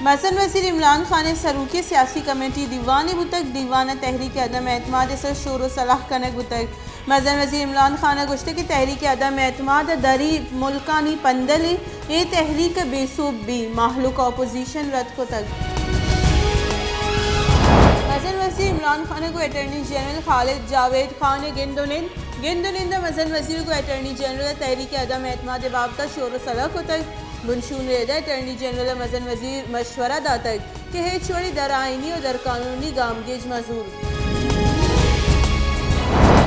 مزن وزیر عمران خان ءِ سروکی ءَ سیاسی کمیٹی دیوانے بوتگ، دیوان ءَ تحریک عدم اعتماد ءِ سر شور ءُ صلاح کنگ بوتگ۔ مزن وزیر عمران خان ءَ گوشتگ کہ تحریک عدم اعتماد ءَ دری ملکانی پندلے، اے تحریک بے سوب بی، مہلوک اپوزیشن رد کتگ۔ مزن وزیر عمران خان ءَ گوں اٹارنی جنرل خالد جاوید خان ءَ گند ءُ نند، گند ءُ نند ءَ مزن وزیر ءَ گوں اٹارنی جنرل ءَ تحریک عدم اعتماد ءِ بابت ءَ شور ءُ صلاح کتگ۔ بنشون ءِ رد ءَ اٹارنی جنرل ءَ مزن وزیر مشورہ داتگ کہ ہچ وڑیں در آئینی ءُ در قانونی گامگیج مہ زور۔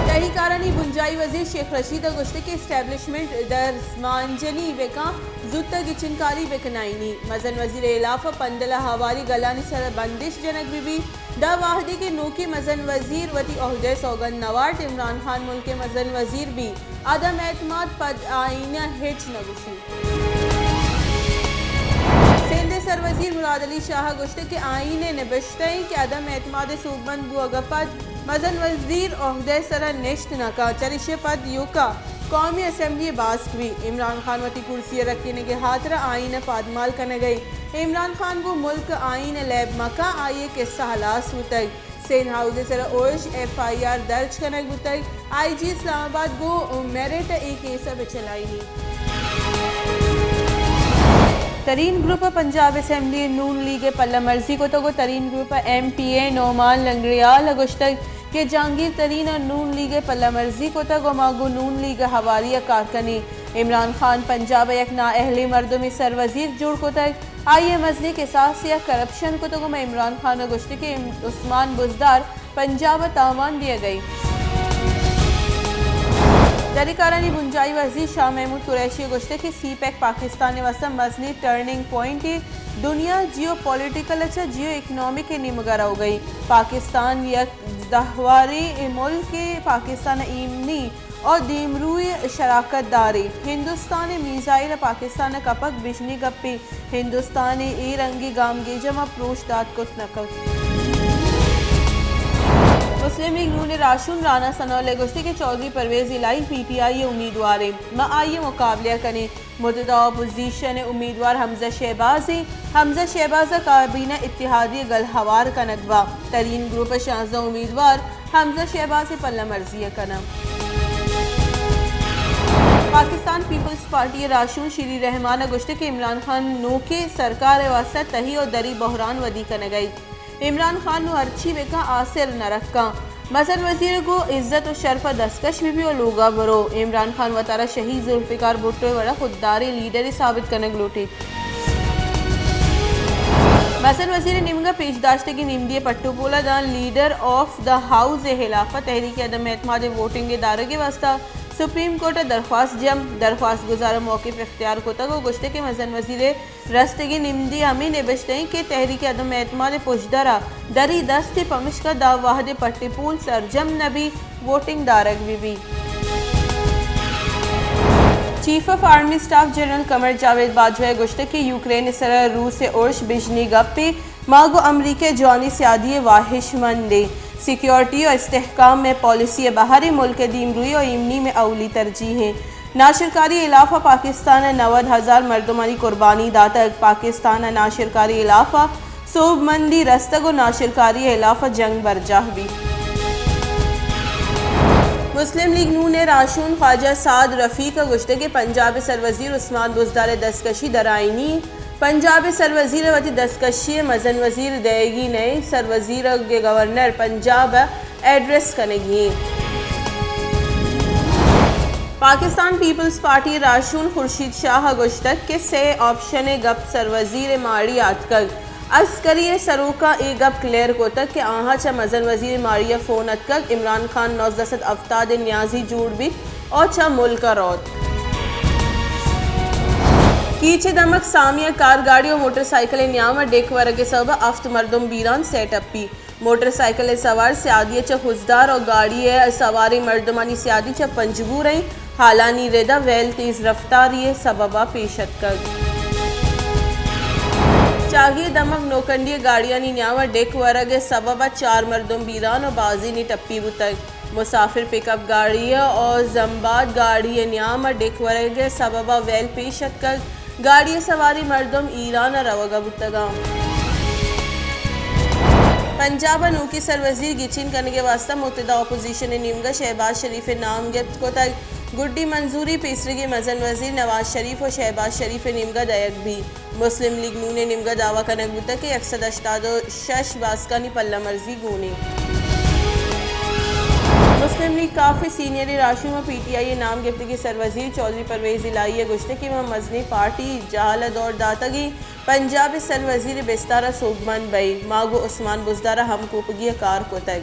تہی کارانی بنجاہی وزیر شیخ رشید ءَ گوشتگ کہ اسٹیبلشمنٹ درمانجنی بہ کن، زوت ءَ گچینکاری بہ کنائینی۔ مزن وزیر ءِ ہلاپ ءَ پندل ءَ ہواری گلانی سر ءَ بندش جنگ بہ بیت، داں وہدے کہ نوکیں مزن وزیر وتی عہدہ ءِ سوگند نہ وارت، عمران خان ملک ءِ مزن وزیر بیت۔ عدم اعتماد پد آئین ءَ ہچ نہ گوشیت۔ سندھ ءِ سروزیر مراد علی شاہ ءَ گوشتگ کہ آئین ءِ نبشتہ انت کہ عدم اعتماد ءِ سوبمند بوگ ءَ پد مزن وزیر عہدہ ءِ سرا نشت نہ کنت، چریشی ءَ پد ایوکا قومی اسمبلی ءِ باسک بیت۔ عمران خان وتی کرسی ءِ رکینگ ءِ ہاترا آئین ءَ پادمال کنگ ءَ انت۔ عمران خان گوں ملک آئین ءَ لیب مہ کن، آئی ءِ قصہ ہلاس بوتگ۔ سندھ ہاؤس ءِ سرا ارش ایف آئی آر درج کنگ بوتگ، آئی جی اسلام آباد گوں میرٹ ءَ اے کیس ءَ بہ چلائینی۔ ترین گروپ ءَ پنجاب اسمبلی ءَ نون لیگ ءِ پلہ مرزی کتگ ءُ ترین گروپ ءَ ایم پی اے نعمان لنگڑیال ءَ گوشتگ کہ جہانگیر ترین ءَ نون لیگ ءِ پلہ مرزی کتگ ءُ ما گوں نون لیگ ءَ ہواری ءَ کار کنیں۔ عمران خان پنجاب ءَ یک نااہلیں مردمے سروزیر جوڑ کتگ۔ آئی ءَ مزنیں کساسے ءَ کرپشن کتگ ءُ مئے عمران خان ءَ گوشتگ کہ عثمان بزدار پنجاب ءَ تاوان دیگ ءَ انت۔ دری کارانی بنجاہی وزیر شاہ محمود قریشی ءَ گوشتگ کہ سی پیک پاکستان ءِ واستہ مزنیں ٹرننگ پوائنٹے، دنیا جیو پولیٹیکل ءَ چہ جیو اکنامک ءِ نیمگ ءَ روگ ءَ انت۔ پاکستان یک دہواریں ملکے، پاکستان ءِ ایمنی ءُ دیمروئی شراکت داریں۔ ہندوستان ءِ میزائل پاکستان ءَ کپگ بژنی گپے۔ ہندوستان ءِ اے رنگیں گامگیج ءَ ما پروش دات کت نہ کنت۔ مسلم لیگ نون ءِ راہشون رانا ثناء اللہ ءَ گوشتگ کہ چوہدری پرویز الہی پی ٹی آئی ءِ امیدوار انت، ما آئی ءِ مقابلہ ءَ کنیں۔ متحدہ اپوزیشن ءِ امیدوار حمزہ شہباز انت۔ حمزہ شہباز ءَ کابینہ اتحادی ءَ گل ہوار کنگ بہ۔ ترین گروپ ءِ شانزدہ امیدوار حمزہ شہباز ءِ پلہ مرزی ءَ کناں۔ پاکستان پیپلز پارٹی ءِ راہشون شیری رحمان ءَ گوشتگ کہ عمران خان نوکیں سرکار ءِ واستہ تہی ءُ دری بحران ودی کنگ ءَ انت۔ عمران خان نوں ہرچی بہ کن آ سر نہ رکاں۔ مزن وزیر گوں عزت ءُ شرپ ءَ دستکش بہ بی ءُ لوگ ءَ برو۔ عمران خان وتارا شہید ذوالفقار بھٹو ءِ وڑا خودداریں لیڈرے ثابت کنگ لوٹیت۔ مزن وزیر ءِ نیمگ ءَ پیش داشتگیں نمدی ءِ پٹ ءُ پول ءَ داں لیڈر آف دا ہاؤس ءِ ہلاپ ءَ تحریک عدم اعتماد ءِ ووٹنگ ءِ دارگ ءِ واستہ سپریم کورٹ ءَ درخواست جم۔ درخواست گزار ءَ موقف اختیار کتگ ءُ گوشتگ کہ مزن وزیر ءِ رستگیں نمدی ہمے نبشتہ انت کہ تحریک عدم اعتماد ءِ پژدر ءَ دری دست انت، پمشکا داں وہد ءِ پٹ ءُ پول سرجم نہ بیت، ووٹنگ دارگ بہ بیت۔ Chief of army staff general Qamar Javed Bajwa ءَ گوشتگ کہ یوکرین ءِ سرا روس ءِ ارش بژنی گپے، ما گوں امریکہ ءِ جوانیں سیادی ءِ واہشمند ایں۔ سیکیورٹی ءُ استحکام مئے پالیسی ءِ بہر ایں، ملک ءِ دیمروئی ءُ ایمنی مئے اولی ترجیح ایں۔ ناشرکاری ءِ ہلاپ ءَ پاکستان ءَ نود ہزار مردمانی قربانی داتگ۔ پاکستان ءَ ناشرکاری ءِ ہلاپ ءَ سوبمندی رستگ ءُ ناشرکاری ءِ ہلاپ ءَ جنگ برجاہ بیت۔ مسلم لیگ نون ءِ راہشون خواجہ سعد رفیق ءَ گوشتگ کہ پنجاب ءِ سروزیر عثمان بزدار ءِ دستکشی درآئینی انت۔ پنجاب ءِ سروزیر ءَ وتی دستکشی ءَ مزن وزیر دئیگی نہ انت، سروزیر ءَ گورنر پنجاب ءَ ایڈریس کنگی انت۔ پاکستان پیپلز پارٹی ءِ راہشون خورشید شاہ ءَ گوشتگ کہ سے آپشن ءِ گپ سروزیر ءِ ماڑی ءَ اتکگ۔ عسکری ءِ سروکاں اے گپ کلیئر کتگ کہ آہاں چہ مزن وزیر ءِ ماڑی ءَ فون اتکگ، عمران خان نوزدہ سد ہفتاد ءِ نیازی جوڑ بیت ءُ چہ ملک ءَ روت۔ کیچ ءِ دمگ سامی ءَ کار گاڑی ءُ موٹر سائیکل ءِ نیام ءَ ڈیک ورگ ءِ سبب ءَ ہفت مردم بیران، سئے ٹپی۔ موٹر سائیکل ءِ سوار سیادی ءَ چہ خضدار ءُ گاڑی ءِ سواریں مردمانی سیادی چہ پنجگور ءَ انت۔ ہالانی رد ءَ ویل تیز رفتاری ءِ سبب ءَ پیش اتکگ۔ چاگی ءِ دمگ نوکنڈی ءَ گاڑیانی نیام ءَ ڈیک ورگ ءِ سبب ءَ چار مردم بیران ءُ بازینے ٹپی بوتگ۔ مسافر پک اپ گاڑی ءُ زمباد گاڑی ءِ نیام ءَ ڈیک ورگ ءِ سبب ءَ ویل پیش اتکگ۔ گاڑی ءِ سواریں مردم ایران ءَ روگ ءَ بوتگ انت۔ پنجاب ء نوکیں سروزیر گچین کنگ ء واستہ متحدہ اپوزیشن ء نیمگا شہباز شریف ء نام گپت کتگ۔ گڈی منظوری پیسریگیں مزن وزیر نواز شریف و شہباز شریف ء نیمگا دئیگ بیت۔ مسلم لیگ نون ء نیمگا دعوی کنگ بوتگ کہ یک سد ہشتاد و شش باسکانی پلہ مرزی گون انت۔ مسلم لیگ کاف ء سینئریں راہشون و پی ٹی آئی ء نام گپتگیں سروزیر چوہدری پرویز الہی ء گوشتگ کہ ما مزنیں پارٹی جہل ء دور داتگیں پنجاب ء سروزیر ء بستار ء سوبمند بئیں۔ ما گوں عثمان بزدار ء ہمکوپگی ء کار کتگ۔